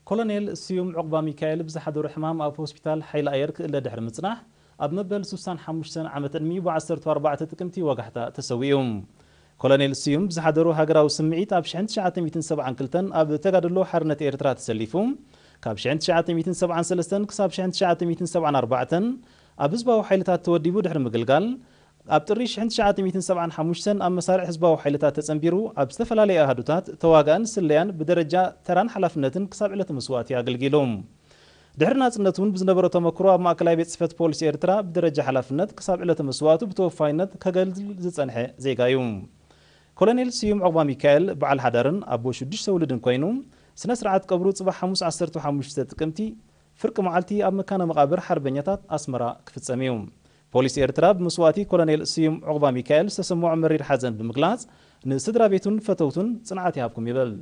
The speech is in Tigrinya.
ኮሎኔል ስዩም ዑቕባ ሚካኤል ብዝሓደሮ ሕማም ኣብ ሆስፒታል ሓይሊ ኣየር ክእለ ድሕሪ ምጽናሕ፣ ኣብ መበል ሱሳን ሓሙሽተን ዓመት ዕድሚኡ ብ ዓሰርተ ኣርባዕተ ጥቅምቲ ወጋሕታ ተሰዊኡ። ኮሎኔል ስዩም ብዝሓደሮ ሃገራዊ ስምዒት ኣብ ሽሕን ትሽዓተ ሚእትን ሰብዓን ክልተን ኣብ ተጋድሎ ሓርነት ኤርትራ ተሰሊፉ፣ ካብ ሽሕን ትሽዓተ ሚእትን ሰብዓን ሰለስተን ክሳብ ሽሕን ትሽዓተ ሚእትን ሰብዓን ኣርባዕተን ኣብ ህዝባዊ ሓይልታት ተወዲቡ ድሕሪ ምግልጋል፣ ኣብ ጥሪ ሽሕን ትሽዓተ ሚእትን ሰብዓን ሓሙሽተን ኣብ መሳርዕ ህዝባዊ ሓይልታት ተጸንቢሩ ኣብ ዝተፈላለዩ ኣሃዱታት ተዋጋእን ስለያን ብደረጃ ተራን ሓላፍነትን ክሳብ ዕለተ መስዋእቲ ኣገልጊሉ። ድሕሪ ናጽነት እውን ብዝነበሮ ተመክሮ ኣብ ማእከላይ ቤት ጽሕፈት ፖሊስ ኤርትራ ብደረጃ ሓላፍነት ክሳብ ዕለተ መስዋእቱ ብተወፋይነት ከገልግል ዝጸንሐ ዜጋ እዩ። ኮሎኔል ስዩም ዑቕባ ሚካኤል በዓል ሓዳርን ኣቦ ሽዱሽተ ውሉድን ኮይኑ፣ ስነ ስርዓት ቀብሩ ጽባሕ ሓሙስ ዓሰርተ ሓሙሽተ ጥቅምቲ ፍርቂ መዓልቲ ኣብ መካነ መቓብር ሓርበኛታት ኣስመራ ክፍጸም እዩ። ፖሊስ ኤርትራ ብመስዋእቲ ኮሎኔል ስዩም ዑቕባ ሚካኤል ዝተሰምዖ መሪር ሓዘን ብምግላጽ፣ ንስድራ ቤቱን ፈተውቱን ጽንዓት ይሃብኩም ይብል።